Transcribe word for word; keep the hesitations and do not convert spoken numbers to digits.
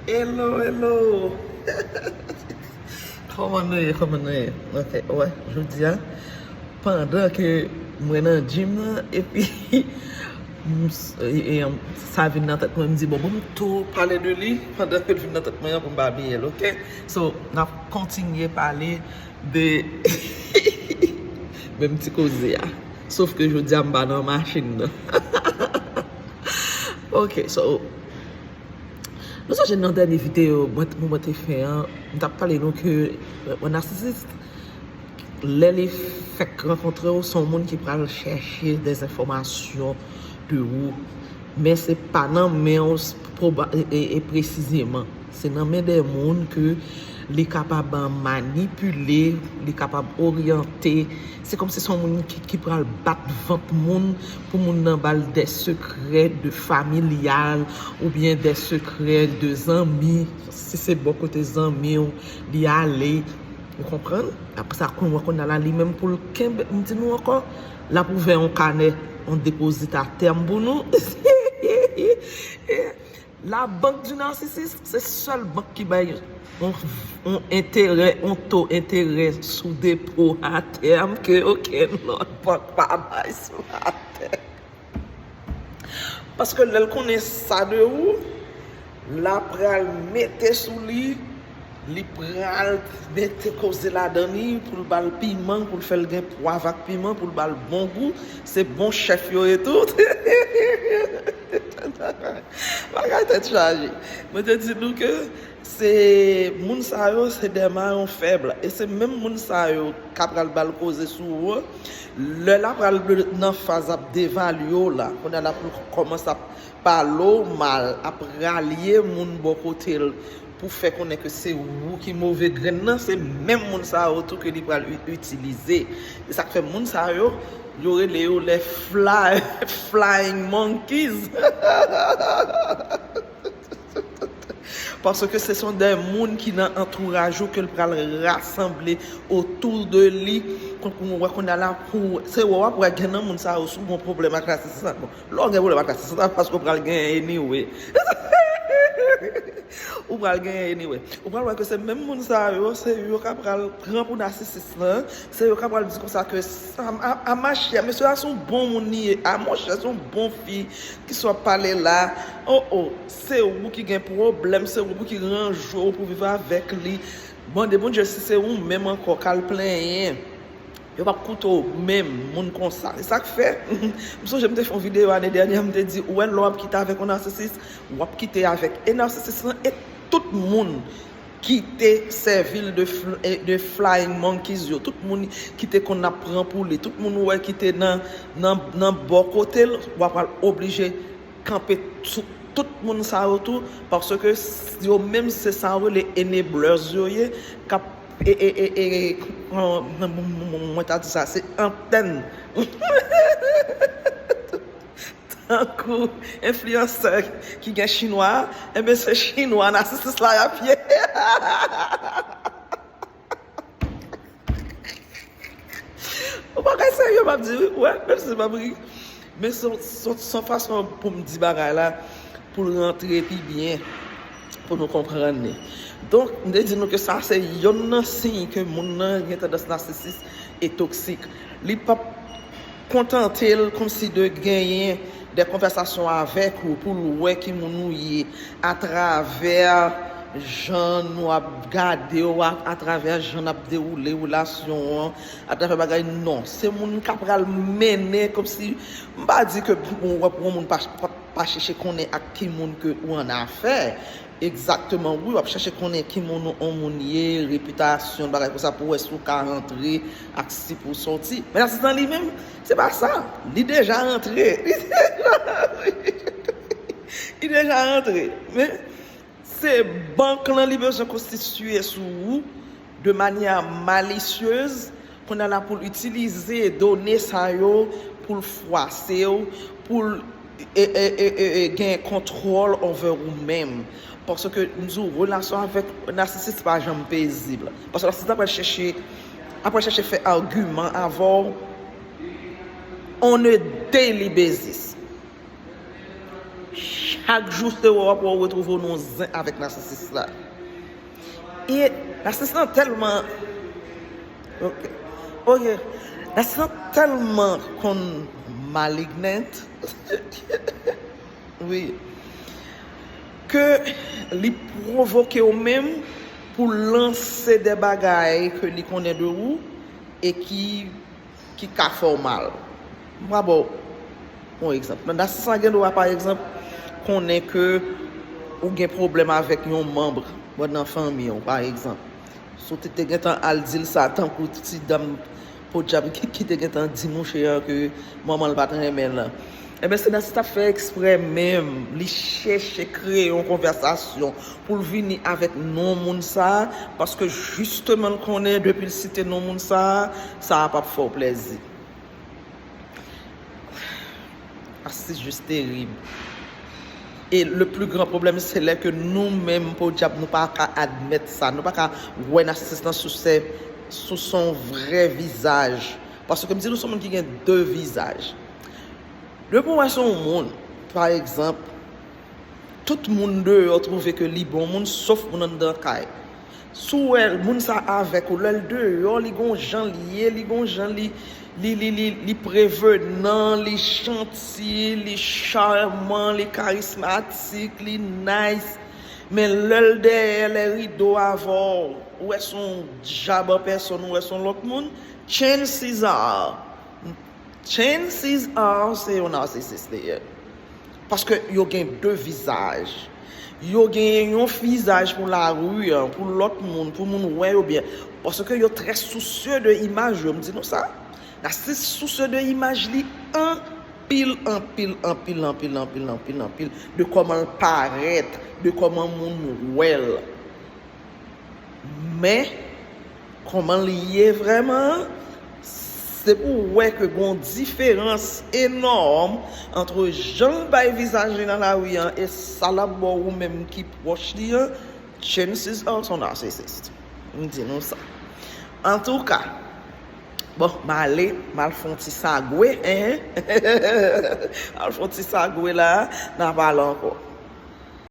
Hello, hello. Kòman nou ye? Kòman nou ye? Ok, wè, jodi a, pandan ke mwen nan gym nan, epi m s- e- e, sa vin nan tèt mwen, m di, bon, bon, m tou pale de li pandan ke l vin nan tèt mwen an pou m pa bliye l, ok? So, n ap kontinye pale de menm ti koze a. Sof ke jodi a m pa nan machin nan. Ok, so, nou sonje nan dènye videyo mwen, mwen te fè an, m t ap pale nou ke yon nasisis, lè li fèk rankontre w, se yon moun ki pral chèche des enfòmasyon de ou. Men se pa nan men w s- proba- e, e, e presizeman. Se nan men de moun ke li kapab manipile, li kapab oryante. Se kòmsi se yon moun ki, ki pral bat vant moun pou moun nan ba l de sekrè de familyal oubyen de sekrè de zanmi. Si se bò kote zanmi w li ale, ou konprann? Apre sa, kounye a, kounye a la, li menm pou l kenbe, m di nou ankò, l ap ouvè yon kanè, yon depozit a tèm pou nou. La banque du narcissisme, se sèl bank ki bay yon, yon enterè, yon to enterè sou depo a tèm ke okenn lòt bank pa bay sou latè. Paske lè l konnen sa de ou, l ap pral mete sou li, li pral mete koze ladan li pou l ba l piman, pou l fè l gen pwav ak piman, pou l ba l bon gou. Se bon chèf yo ye tou. Bagay tèt chaje. Mwen te di nou ke se moun sa yo, se de mayon fèb. E se menm moun sa yo k ap pral ba l koze sou ou an. Lè l ap pral nan faz ap devalye w la, kounye a l ap kòmanse ap pale w mal, ap ralye moun bò kote l pou fè konnen ke se ou ki move grenn nan, se menm moun sa yo tou ke li pral i- itilize. Se sa k fè moun sa yo, yo rele yo les fly, flying monkeys. Paske se son de moun ki nan antouraj ou ke l pral rasanble otou de li. Kon pou wè kounye a la, pou se wè w ap wè gen nan moun sa yo, si w gen pwoblèm ak nasisis lan. Bon, lè w gen pwoblèm ak nasisis lan, paske w pral genyen anyway. Ou pral genyen anyway. Ou pral wè ke se menm moun sa yo, se yo k ap pral pran pou nasisis lan. Se yo k ap pral di konsa ke sa, a, a, a, machè, mesye a se yon bon moun li ye. A, monchè, se yon bon fi. Kisa w ap pale la? Oh, oh, se ou ki gen pwoblèm, se ou ki ranje w pou viv avèk li. Mande Bondye si se ou menm ankò k al plenyen. Yo p ap koute w menm, moun konsa. Se sa k fè, m sonje m te fè yon videyo ane dènyè, m te di, ou wè lè w ap kite avèk yon nasisis, w ap kite avèk e nasisis lan e tout moun ki te sèvi l de, fl- e de flying monkeys yo, tout moun ki te konn ap pran pou li, tout moun ou wè ki te nan, nan, nan bò kote l, w ap pral oblije kanpe sou tout moun sa yo tou, paske s- yo menm se sa yo rele enablers yo ye, k ap e, e, e, e, an- mwen ta di sa, se antèn. Tankou enfliyansè ki gen chinwa, enben se chinwa nasisis la y ap ye. Yon bagay serye m ap di wi, wè, menm si m ap ri. Men se yon- se yon- se yon fason pou m di bagay la, pou l rantre pi byen, pou nou konprann li. Donk, m te di nou ke sa se yonn nan siy ke moun nan gen tandans nasisis e toksik. Li p ap kontante l kòmsi de genyen de konvèsasyon avèk ou pou l wè ki moun ou ye atravè jan nou ap gade w, a- atravè jan n ap dewoule relasyon an, atravè bagay, non. Se moun k ap pral mennen kòmsi, m pa di ke pou w wè pou yon moun pa, pa, pa chèche konnen ak ki moun ke ou annafè, egzakteman, wi, w ap chèche konnen ki moun yon moun ye, repitasyon, bagay konsa, pou wè si w ka rantre ak si pou w sòti. Men nasisis lan li menm, se pa sa. Li deja rantre. Li deja rantre. Men se bank lan li bezwen konstitiye sou ou de manyè malisyez, kounye a la pou l itilize done sa yo pou l fwase w, pou l e, e, e, e, e, gen kontwòl anvè ou menm. Paske m di w, relasyon avèk nasisis pa janm pezib. Paske nasisis la pral chèche, ap pral chèche fè agiman avè w on a daily basis. Ch- Chak jou se wè w ap wè w retwouve w nan zen avèk nasisis la. E nasisis lan tèlman, ok, ok, nasisis lan tèlman konn malignant, wi, ke li pwovoke w menm pou lanse de bagay ke li konnen de ou e ki ki ka fè w mal. M pral ba w yon egzanp. Nan nasisis la gen dwa, pa egzanp, konnen ke ou gen pwoblèm avèk yon manm nan fanmi w, pa egzanp. Si w te, te gentan al di l sa, tankou ti dam podyab ki, ki te gentan di mouche an ke manman l pa t renmen l lan. Ebyen, se nasisis la ap fè eksprè menm. Li chèche kreye yon konvèsasyon pou l vini avèk non moun sa, paske jisteman l konnen depi l site non moun sa, sa a p ap fè w plèzi. Ah, c'est juste terrible. E le plus grand problème, se lè ke nou menm, podyab, nou pa ka admèt sa. Nou pa ka wè nasisis lan sou se, sou son vrè vizaj. Paske m di nou se yon moun ki gen de vizaj. Depi w wè se yon moun, pa egzanp, tout moun deyò twouve ke li bon moun, sof moun anndan kay. Si w wè moun sa avèk ou, lè l deyò, li gon jan l ye, li gon jan li, li, li, li, li prevenan, li janti, li chaman, li karismatik, li nice. Men lè l dèyè lè rido avè w, ou wè se yon djab an pèsòn, ou wè se yon lòt moun, chances are, chances are, se yon nasisis li ye. Paske yo gen de vizaj. Yo gen yon vizaj pou lari an, pou lòt moun, pou moun wè yo byen. Paske yo trè sousye de imaj yo, m di nou sa. Nasisis sousye de imaj li anpil, anpil, anpil, anpil, anpil, anpil, anpil, de kòman l parèt, de kòman moun wè l. Men, kòman l ye vrèman, se pou w wè ke gon diferans enòm ant jan l bay vizaj li nan lari an e sa l ap ba w ou menm ki pwòch li an, chances are se yon nasisis. M di nou sa. Antouka, bon, m ale, m al fè yon ti sagwe, en. M al fè yon ti sagwe la, n a pale ankò.